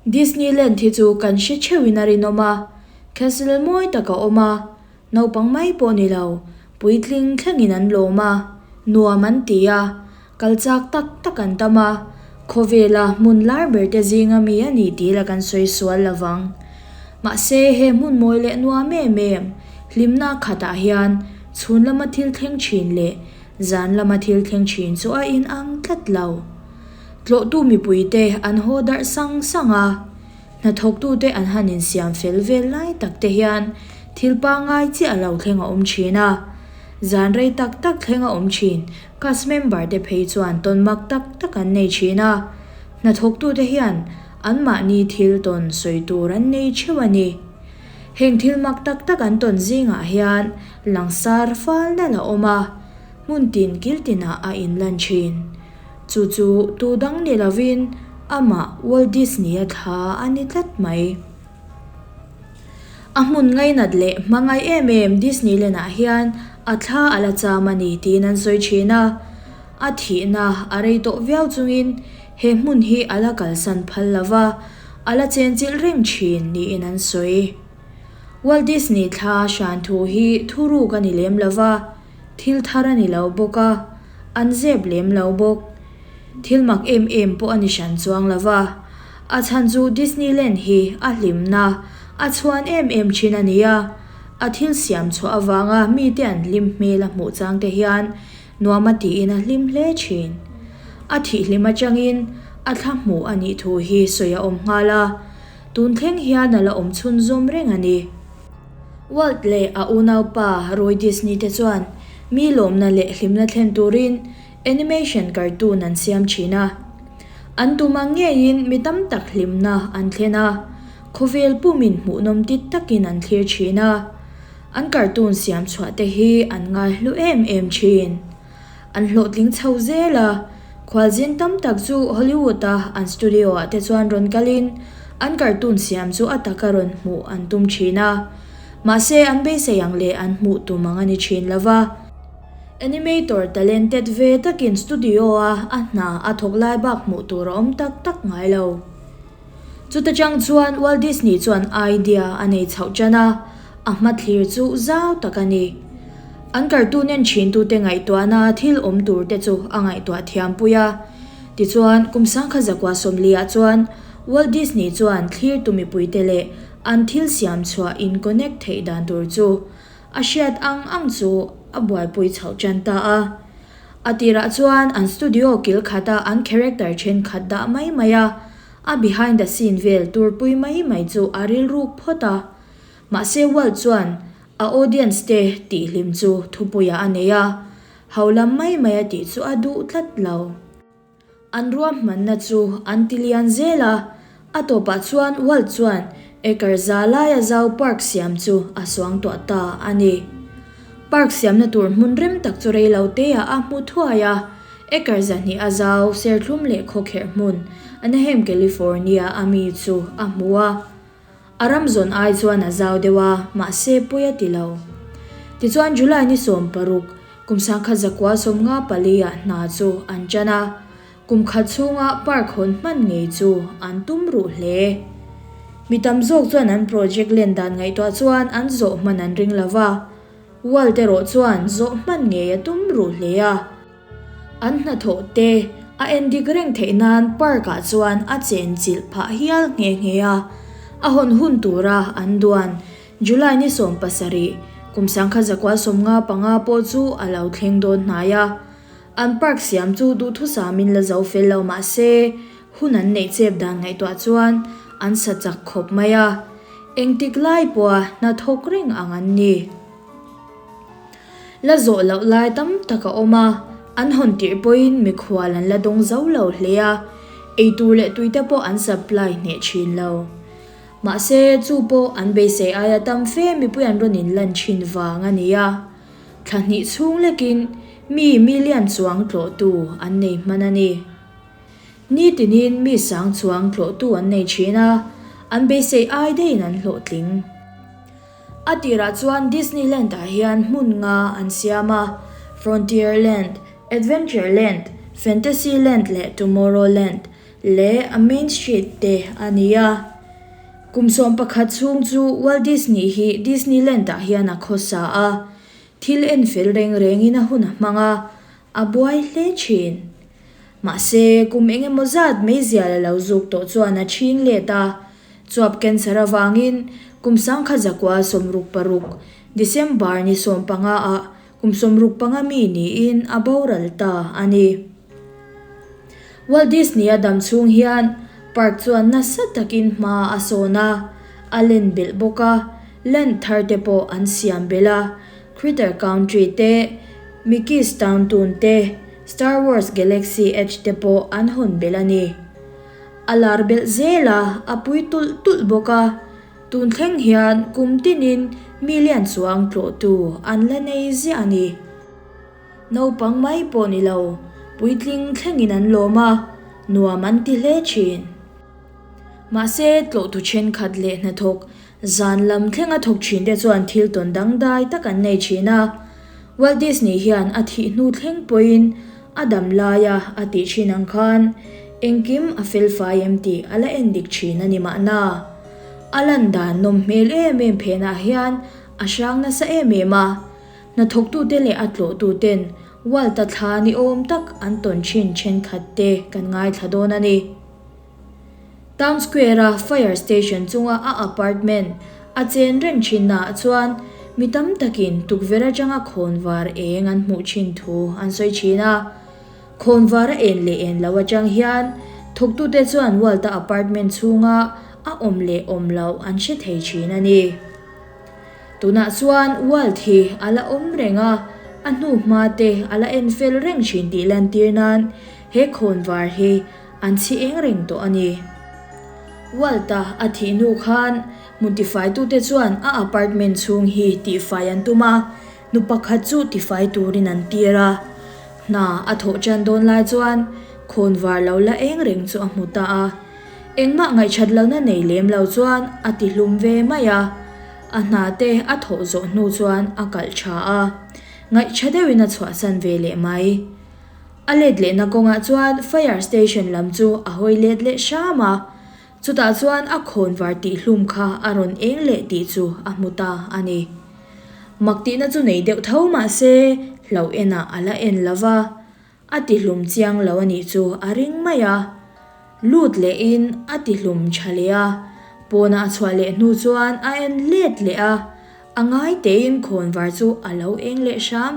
Disneyland hi chu kan hre theuhin a rinawm a, castle mawi tak a awm a, naupang mai pawh ni lo, puitling thlengin an lawm a, nuam an ti a, kal chak tak tak an tam a, khawvela hmun lar ber te zinga mi a ni tih la kan sawi sual lo vang. Mahse he hmun mawi leh nuam em em, hlimna khatah hian chhun lama thil thleng thin leh zan lama thil thleng thin chu a inang tlat lo. Tlawhtu mipuite an haw darh sang sang a, hnathawktute an han insiam fel vel lai tak te hian thil pangngai chiah lo thleng a awm thin a. Zan rei tak tak thleng a awm thin cast member te phei chuan tawn mak tak tak an nei thin a, hnathawktute hian anmahni thil tawn sawi tur an nei theuh a ni. Heng thil mak tak tak an tawn zingah hian langsar fal nalh a awm a, hmun tin kil tinah a inlan thin. Chu chu tu dang ni lovin amah Walt Disney-a thla a ni tlat mai. A hmun ngainat leh hmangaih em em Disneyland-ah hian a thla a la cham a ni tiin an sawi thin a. A thihna a rei tawh viau chungin he hmun hi a la kalsan phal lo va, a la chenchilh reng thin niin an sawi. Walt Disney thla hran thu hi thuruk a ni lem lo va. Thil thar a ni lo bawk a, an zep lem lo bawk. Thil mak em em pawh a ni hran chuang lo va. A chhan chu Disneyland hi a hlimna a chhuan em em thin a ni a, a thil siam chhuah avanga mite an hlim hmel a hmuh chang te hian nuam a tiin a hlim hle thin. A thihhlim atangin a thla hmuh a nih thu hi sawi a awm nghal a, tun thleng hian a la awm chhunzawm reng a ni. Walt leh a unaupa Roy Disney te chuan mi lawmna leh hlimna thlen turin animation cartoon an siam thin a. An tum ang ngeiin mi tam tak hlimna an thlen a, khawvel pumin hmuhnawm tit takin an thlir thin a. An cartoon siam chhuah te hi an ngaihlu em em thin. An hlawhtling chho zel a, khualzin tam tak chu Hollywood-a an studio-ah te chuan rawn kalin an cartoon siam chu a taka rawn hmuh an tum thin a. Mahse, an beisei ang leh an hmuh tum ang a ni thin lo va. Animator talented ve takin studio-a a hna a thawk lai bak hmuh tur a awm tak tak ngai lo. Chuta chang chuan Walt Disney chuan idea a nei chhoh tan a, a hmathlir chu zau tak a ni. An cartoon en thintute ngaihtuahna thil awm tur te chu a ngaihtuah thiam pui a. Tichuan, kum sangkha zakua sawmliah chuan Walt Disney chuan thlirtu mipuite leh an thil siam chhuah in connect theih dan tur chu a hriat ang ang chu a buaipui chhoh tan ta a. A tirah chuan an studio kil khata an character thenkhat dah mai mai a, a behind the scene vel turpui mai mai chu a rilruk phawt a. Mahse Walt chuan a audience te tihhlim chu thupuiah a nei a, ho lam mai mai a tih chu a duh tlat lo. An ruahmanna chu an ti lian zel a, a tawpah chuan Walt chuan acre za laia zau park siam chu a suangtuah ta a ni. Park siamna tur hmun rem tak chu rei lo teah a hmu thuai a, acre zahnih a zau serthlum leh khawkherh hmun Anaheim, California a mi chu a hmu a. A ram zawn ai chuan a zau deuh a, mahse pawi a ti lo. Tichuan July ni 16, kum 1954 ah hna chu an tan a, kum khat chhunga park hawn hman ngei chu an tum ruh hle. Mi tam zawk chuan an project len dan ngaihtuah chuan an zawh hman an ring lo va, Walt erawh chuan zawh hman ngei a tum ruh hle a. An hnathawh te a endik reng theih nan park ah chuan a chenchilh phah hial nghe nghe a, a hawn hun tura an duan July ni 17, kum 1995 pawh chu a lo thleng dawn hnai a. An park siam chu duhthusam in la zo fel lo mah se hun an neih chep dan ngaihtuah chuan an sa chak khawp mai a, engtik lai pawha hnathawk reng ang an ni. La zawh loh lai tam tak a awm a, an hawn tirh pawhin mikhual an la dawng zo lo hle a, eitur leh tuite pawh an supply hneh thin lo. Mahse, chu pawh an beisei aia tam fe mipui an rawn inlan thin vang a ni a, thla hnih chhung lekin mi million chuang tlawhtu an nei hman a ni. Nitinin mi sang chuang tlawhtu an nei thin a, an beisei ai daihin an hlawhtling. A tirah chuan Disneyland ah hian hmun nga an siam a, Frontierland, Adventureland, Fantasyland leh Tomorrowland. leh a Main Street te a ni a. Kum 11 chhung chu Walt Disney hi Disneyland ah hian a khawsa a, thil en fel reng rengin a hun a hmang a, a buai hle thin. Mahse, kum eng emaw zat meizial a lo zuk tawh chuan a chhing let a, chuap cancer avangin kum 1966 December ni 15 ah kum 65 mi niin a boral ta a ni. Walt Disney a dam chhung hian park chuan nasa takin hma a sawn a, a len belh bawk a, land thar te pawh an siam belh a, Critter Country te, Mickey's Town Toon te, Star Wars Galaxy Edge te pawh an hawn belh a ni. A lar belh zel a, a pui tulh tulh bawk a. Tun thleng hian kum tinin mi lian chuang tlawhtu an la nei ziah a ni. Naupang mai pawh ni lo, puitling thlengin an lawm a, nuam an ti hle thin. Mahse, tlawhtu thenkhat leh hnathawk Zan lam thlenga thawk thin te chuan thil tawn dangdai tak an nei thin a. Walt Disney hian a thih hnu thleng pawhin a dam laia a tih thin ang khan engkim a fel fai em tih a la en dik thin a ni mahna. A lan dan nawm hmel em em phenah hian a hrang nasa em em a. Hnathawktute leh a tlawhtuten Walt-a thla ni awm tak an tawn thin thenkhat te kan ngaithla dawn a ni. Town Square-a Fire Station chunga a apartment a chen reng thinnaah chuan mi tam takin tukverh atanga khawnvar eng an hmuh thin thu an sawi thin a. Khawnvar a en leh en lo atang hian thawktute chuan Walt-a apartment chhunga a awm leh awm loh an hre thei thin a ni. Tunah chuan Walt hi a la awm reng a, a hnuhma te a la en fel reng thin tih lantir nan he khawnvar hi An chhi eng reng tawh a ni. Walt-a a thih hnu khan hmun tifaitute chuan a apartment chhung hi tihfai an tum a, nu pakhat chu tifai turin an tir a. Hna a thawh tan dawn lai chuan khawnvar lo la eng reng chu a hmu ta a. Engmah ngaihchat lohna nei lem lo chuan a tihlum ve mai a. A hna te a thawh zawh hnu chuan a kalh tha a, ngaihcha deuhin a chhuahsan ve leh mai. A let lehna kawngah chuan Fire Station lam chu a hawi let leh hram a, chutah chuan a khawnvar tihhlum kha a rawn eng leh tih chu a hmu ta a ni. Mak tihna chu nei deuh tho mah se hlauh enah a la en lo va, a tihlum chiang lo a nih chu a ring mai a. Lut lehin a tihlum tha leh a, pawnah a chhuah leh hnu chuan a en let leh a, a ngai tein khawnvar chu a lo eng leh hram.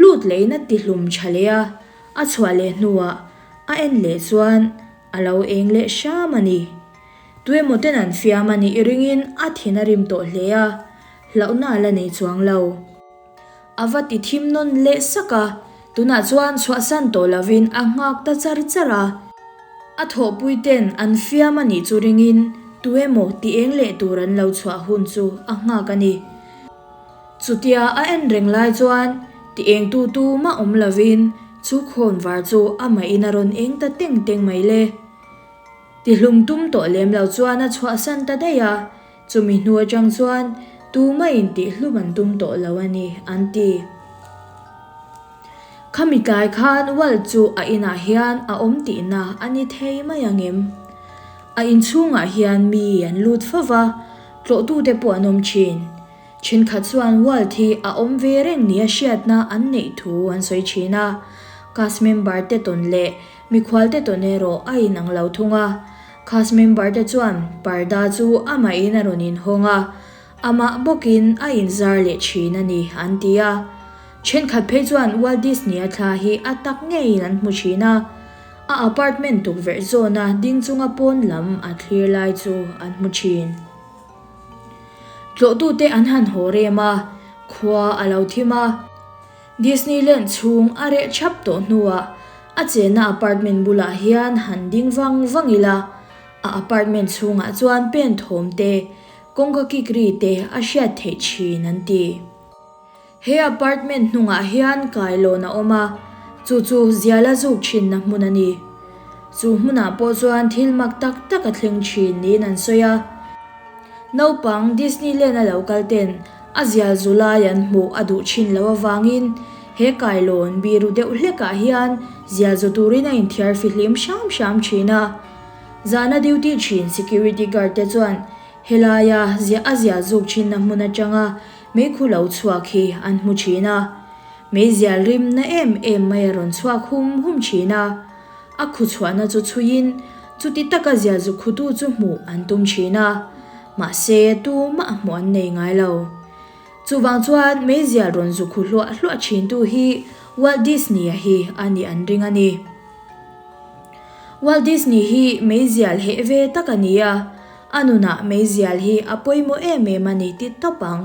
Lut lehin a tihlum tha leh a, a chhuah leh hnuah a en leh chuan a lo eng leh hram a ni. Tuemaw ten an fiam a nih ringin a thin a rim tawh hle a, hlauhna a la nei chuang lo. A va ti thim nawn leh sak a, tunah chuan chhuahsan tawh lovin a nghak ta char char a. A thawhpui ten an fiam a nih chu ringin tuemaw ti eng leh tur an lo chhuah hun chu a nghak a ni. Chutia a en reng lai chuan ti eng tu tu mah awm lovin chu khawnvar chu amah in a rawn eng ta teng teng mai le. Tihlum tum tawh lem lo chuan a chhuahsan ta daih a, chumi hnu atang chuan tumah in tihhlum an tum tawh lo a ni an ti. Khami tlai khan Walt chu a inah hian a awm tihna a ni thei mai ang em? A inchhungah hian mi an lut fo va, tlawhtute pawh an awm thin. Thenkhat chuan Walt hi a awm ve reng nia hriatna an neih thu an sawi thin a, cast member te tawn leh mikhual te tawn erawh a inang lo thung a. Cast member te chuan parda chu amahin a rawn inhawng a, amah bawkin a inzar leh thin a ni an ti a. Thenkhat phei chuan Walt Disney-a thla hi a tak ngeiin an hmu thin a, a apartment tukverh zawna ding chunga pawn lam a thlir lai chu an hmu thin. Tlawhtute an han haw rem a, khua a lo thim a. Disneyland chhung a reh thap tawh hnuah a chenna apartment bulah hian han ding vang vang ila, a apartment chhungah chuan pen thawm te, kawngka kik ri te a hriat theih thin an ti. He apartment hnungah hian kailawn a awm a, chu chu ziala zuk thinna hmun a ni. Chu hmunah pawh chuan thil mak tak tak a thleng thin niin an sawi a. Naupang Disneyland a lo kal ten a zial zu lai an hmuh a duh thin loh avangin he kailawn biru deuh hlekah hian zial zu turin a inthiar fihlim hram hram thin a. Zana duty thin security guard te chuan helaia ziah a zial zuk thinna hmun atanga meikhu lo chhuak hi an hmu thin a. Meizial rim na em em mai a rawn chhuak hum hum thin a. A khu chhuahna chu chhuiin chuti taka zial zuk khutu chu hmuh an tum thin a. Mahse tumah hmuh an nei ngai lo. Chuvang chuan meizial rawn zu khu hluah hluah thintu hi Walt Disney-a hi a nih an ring a ni. Walt Disney hi meizial heh ve tak a ni a, a nunah meizial hi a pawimawh em em a ni ti tawp ang.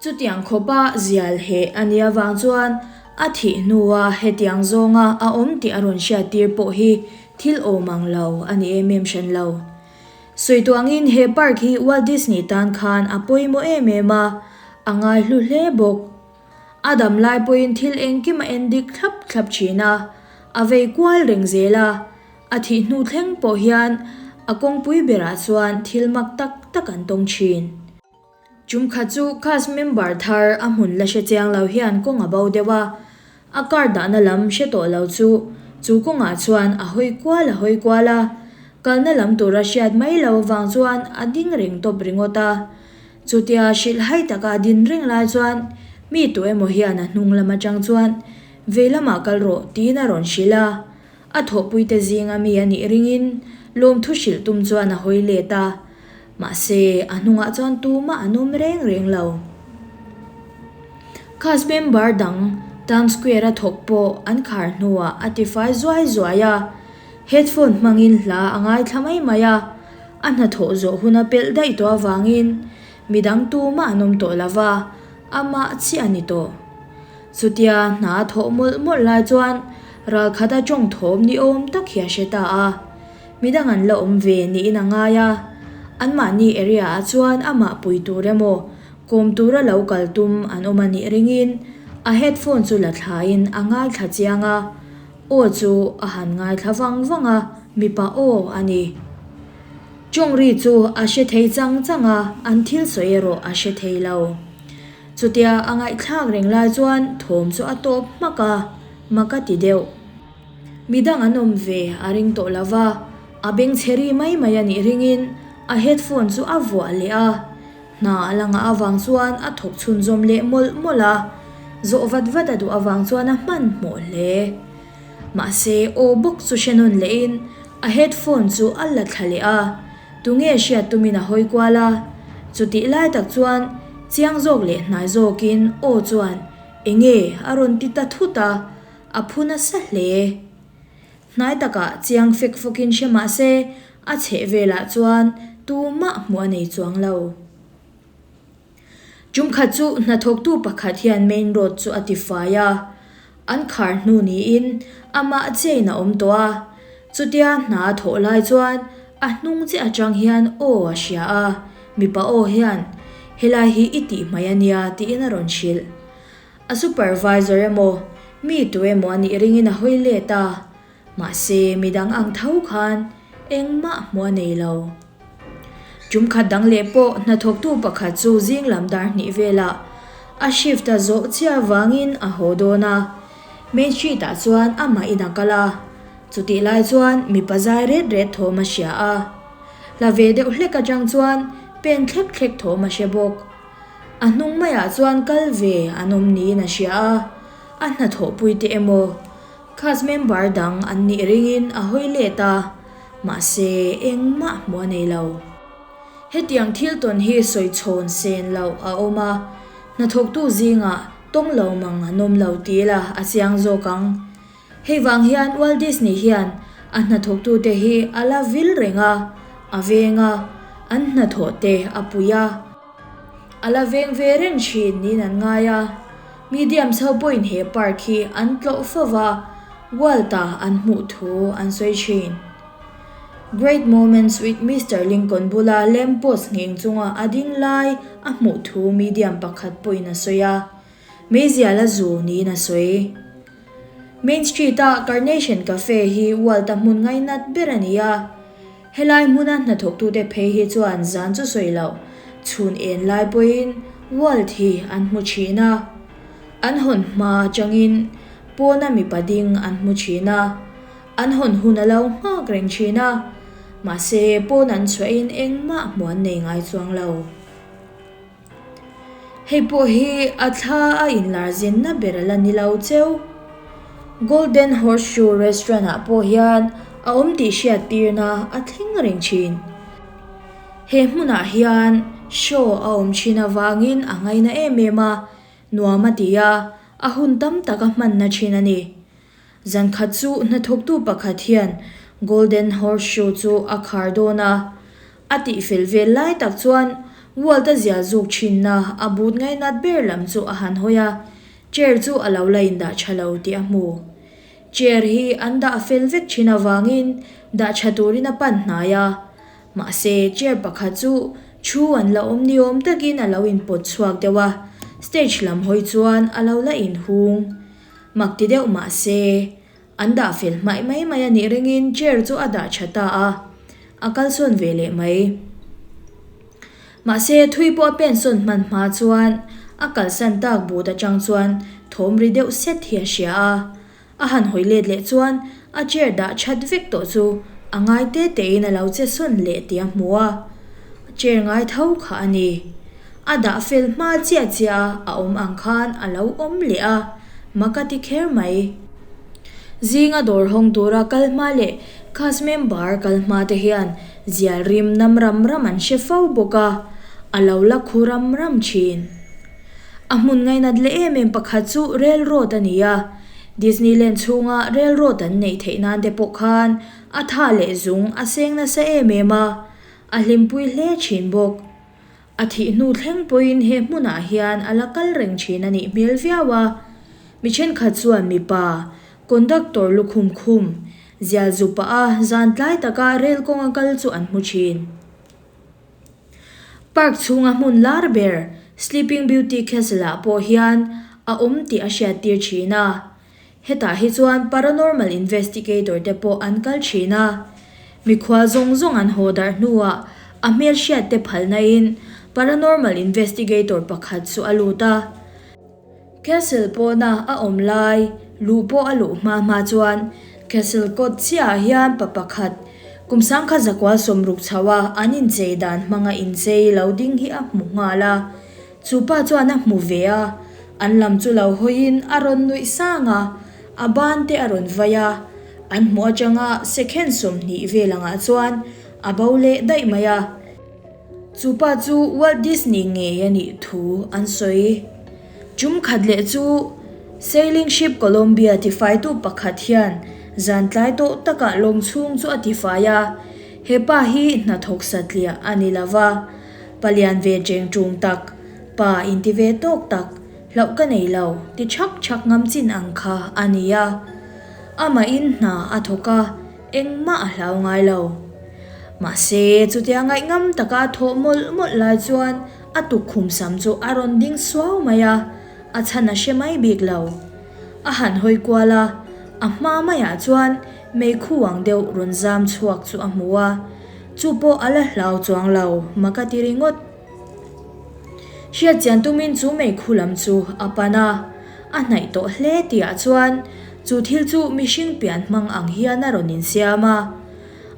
Chutiang khawpa zial heh a nih avang chuan a thih hnua hetiang zawnga a awm tih a rawn hriattir pawh hi thil awm ang lo a ni em em hran lo. Sawi tuangin he park hi Walt Disney tan khan a pawimawh em em a, a ngaihlu hle bawk. A dam lai pawhin thil engkim a en dik thlap thlap thin a, a vei kual reng zel a, a thih hnu thleng pawh hian a kawngpui berah chuan thil mak tak tak an tawng thin. Chum khat chu cast member thar a hmun la hre chiang lo hian kawng a bo deuh a, a car dahna lam hre tawh lo chu chu kawngah chuan a hawi kual a hawi kual a, kalna lam tura hriat mai lo avang chuan a ding reng tawp ringawt a. Chutia hrilh hai taka a din reng lai chuan mi tu emaw hian a hnung lam atang chuan vei lamah kal rawh tiin a rawn hrilh a, A thawhpuite zinga mi a nih ringin lawmthu hrilh tum chuan a hawi let a, mahse a hnungah chuan tumah an awm reng reng lo. Cast member dang Town Square-a thawk pawh an khar hnuah a tifai zuai zuai a, headphone hmangin hla a ngaithla mai mai a, a hnathawh zawh hun a pelh daih tawh avangin midang tumah an awm tawh lo va, amah chiah a ni tawh. Chutia hna a thawh mawlh mawlh lai chuan ralkhat a tawng thawm ni awm tak hi a hre ta a, midang an la awm ve niin a ngai a, anmahni area ah chuan amah pui tur emaw kawm tura lo kal tum an awm a nih ringin a headphone chu la thlain a ngaithla chiang a, aw chu a han ngaithla vang vang a, mipa aw a ni. Tawng ri chu a hre thei chang chang a, an thil sawi erawh a hre thei lo. Chutia a ngaihthlak reng lai chuan thawm chu a tawp hmak a, mak a ti deuh. Midang an awm ve a ring tawh lo va, a beng chhe ri mai mai a nih ringin a headphone chu a vuah leh a, hna a la ngah avang chuan a thawk chhunzawm leh mawlh mawlh a, zawh vat vat a duh avang chuan a hmanhmawh hle. Mahse aw bawk chu hre nawn lehin a headphone chu a la thla leh a, Tunge hriat tumin a hawi kual a, chutih lai tak chuan chiang zawk leh hnai zawkin aw chuan enge a rawn ti ta thut a, a phu nasa hle. Hnai takah chiang fek fawkin hre mah se a chheh velah chuan tumah hmuh a nei chuang lo. Tum khat chu hnathawktu pakhat hian main road chu a tifai a, an khar hnu niin amah chain a awm tawh a, chutia hna a thawh lai chuan a hnung chiah atang hian aw a hria a, mipa aw hian helai hi i tih hmai a nia tiin a rawn hrilh. A supervisor emaw mi tu emaw a nih ringin a hawi let a, Mahse, midang ang tho khan engmah hmuh a nei lo. Tum khat dang leh pawh hnathawktu pakhat chu zing lam dar hnih velah a shift a zawh chiah avangin a haw dawn a. Main Street ah chuan amah in a kal a, chutih lai chuan mipa zai ret ret thawm a hria a. Hla ve deuh hlek atang chuan pen thlek thlek thawm a hre bawk. A hnung maiah chuan kal ve an awm niin a hria a, a hnathawhpuite emaw Cast member dang an nih ringin a hawi let a, mahse engmah hmuh a nei lo. Hetiang thil tawn hi sawi chhawn sen loh a awm a, hnathawktu zingah tawng lo mang an awm lo ti ila a chiang zawk ang. Hei vang hian Walt Disney hian a hnathawktute hi a la vil reng a, a veng a, an hnathawh te a pui a. A la veng ve reng thin niin an ngai a. Mediums ho pawhin he park hi an tlawh fo va, Walt-a an hmuh thu an sawi thin. Great Moments with Mister Lincoln bula lamp post ngheng chunga a ding lai a hmuh thu medium pakhat pawhin a sawi a, meizial a zu niin a sawi. Main Street-a Carnation Cafe hi Walt-a hmun ngainat ber a ni a. Helai hmuna hnathawktute phei hi chuan zan chu sawi loh, chhun en lai pawhin Walt hi an hmu thin a. An hawn hma atangin pawna mipa ding an hmu thin a, an hawn hun a lo nghak reng thin a, mahse pawn an chhuahin engmah hmuh an nei ngai chuang lo. Hei pawh hi a thla a inlar zinna ber a la ni lo cheu. Golden Horseshoe Restaurant ah pawh hian a awm tih hriat tirna a thleng reng thin. He hmunah hian show a awm thin avangin a ngaina em em a, nuam a ti a, a hun tam tak a hmanna thin a ni. Zan khat chu hnathawktu pakhat hian Golden Horseshoe chu a khar dawn a, a tihfel vel lai tak chuan Walt-a zial zuk thinna a but ngainat ber lam chu a han hawi a, chair chu a lo la indah tha lo tih a hmu. Chair hi an dah fel vek thin avangin dah tha turin a pan hnai a, mahse chair pakhat chu thu an la awm ni awm takin a lo inpawt chhuak deuh a, stage lam hawi chuan a lo la inhung. Mak ti deuh mah se, an dah fel hmaih mai mai a nih ringin chair chu a dah tha ta a, a kalsawn ve leh mai. Mahse, thui pawh a pensawn hman hma chuan a kalsan tak but atang chuan thawm ri deuh set hi a hria a. A han hawi let leh chuan a chair dah that vek tawh chu a ngai te tein a lo che sawn leh tih a hmu a, chair ngai tho kha a ni. A dah fel hma chiah chiah a a awm ang khan a lo awm leh a, mak a ti kher mai. Zinga dawr hawng tura kal hma leh cast member kal hma te hian zial rim nam ram ram an hre fo bawk a, a lo la khu ram ram thin. A hmun ngainat leh em em pakhat chu railroad a ni a, Disneyland chhunga railroad an neih theih nan te pawh khan a tha leh zung a seng nasa em em a, a hlimpui hle thin bawk. A thih hnu thleng pawhin he hmunah hian a la kal reng thin a nih hmel viau a, mi thenkhat chuan mipa, conductor lukhum khum, zial zu pah a zan tlai taka rel kawnga kal chu an hmu thin. Park chhunga hmun lar ber Sleeping Beauty Castle ah pawh hian a awm tih a hriattir thin a. Hetah hi chuan paranormal investigator te pawh an kal thin a. Mikhual zawng zawng an haw darh hnuah a hmelhriat te phalna in paranormal investigator pakhat chu a lut a. Castle pawna a awm lai luh pawh a luh hma hma chuan Castle kawt chiahah hian pa pakhat kum sangkhat zakual sawmruk chho a an inchei dan hmanga inchei lo ding hi a hmu nghal a. Chu pa chuan a hmu ve a, an lam chu lo hawiin a rawn nuih sang a, a ban te a rawn vai a, an hmuh atanga second 20 vel angah chuan a bo leh daih mai a. Chu pa chu Walt Disney ngei a nih thu an sawi. Tum khat leh chu Sailing Ship Columbia tifaitu pakhat hian zan tlai tawh takah lawng chhung chu a tifai a, he pa hi hnathawk satliah a ni lo va, palian ve cheng tung tak, pa inti ve tawk tak, hlauh ka nei lo ti chhak chhak ngam chin ang kha a ni a. Amahin hna a thawk a, Engmah a hlau ngai lo. Mahse, chutia ngaihngam taka a thawh mawlh mawlh lai chuan a tukkhum sam chu a rawn ding suau mai a, a chhan a hre mai bik lo. A han hawi kual a, a hma maiah chuan meikhu ang deuh rawn zam chhuak chu a hmu a, chu pawh a la hlau chuang lo, mak a ti ringawt. Hriatchian tumin chu meikhu lam chu a pan a, a hnaih tawh hle tihah chuan chu thil chu mihring pian hmang ang hian a rawn insiam a.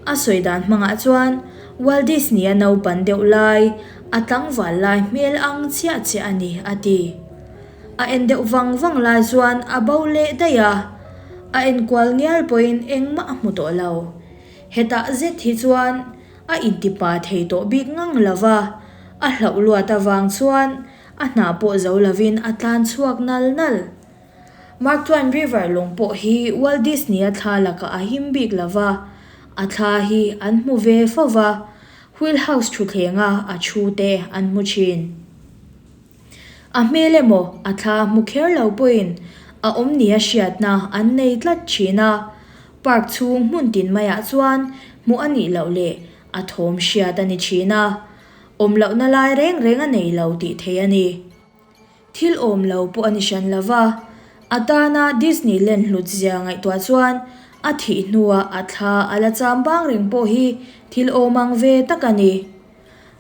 A sawi dan hmangah chuan Walt Disney-a naupan deuh lai, a tlangval lai hmel ang chiah chiah a ni, a ti. A en deuh vang vang lai chuan a bo leh daih a, a enkual ngial pawhin engmah a hmu tawh lo. Hetah zet hi chuan A intipa thei tawh bik ngang lo va, a hlauh luat avang chuan a hna pawh zo lovin a tlan chhuak nal nal. Mark Twain River lawng pawh hi Walt Disney-a thla lakah a him bik lo va, a thla hi an hmu ve fo va, Wheelhouse thuthlenga a thu te an hmu thin. A hmel emaw a thla hmu kher lo pawhin a awm nia hriatna an nei tlat thin a, park chhung hmun tin maiah chuan hmuh a nih loh leh a thawm hriat a ni thin a, awm lohna lai reng reng a nei lo tih theih a ni. Thil awm lo pawh a ni hran lo va, a tana Disneyland hlut zia ngaihtuah chuan a thih hnua a thla a la cham bang reng pawh hi thil awm ang ve tak a ni.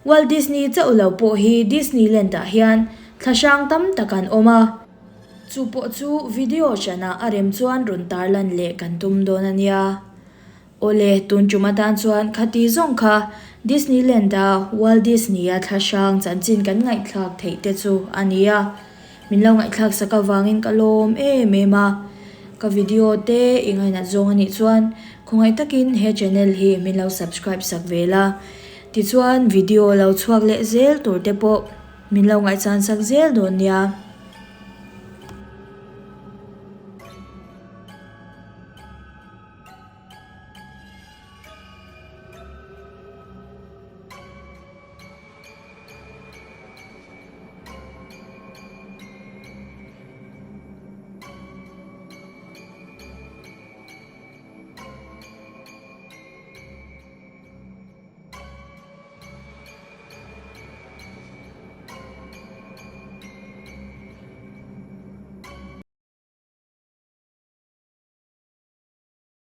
Walt Disney chauh lo pawh hi Disneyland ah hian thla hrang tam tak an awm a. Chu pawh chu video hranah a rem chuan rawn tarlan leh kan tum dawn a nia. Awle, tun tum atan chuan khati zawng kha Disneyland-a Walt Disney-a thla hrang chanchin kan ngaihthlak theih te chu a ni a. Min lo ngaihthlak sak avangin ka lawm em em a. Ka video te i ngainat zawng a nih chuan khawngaih takin he channel hi min lo subscribe sak ve la. Tichuan video lo chhuak leh zel tur te pawh min lo ngaihchan sak zel dawn nia.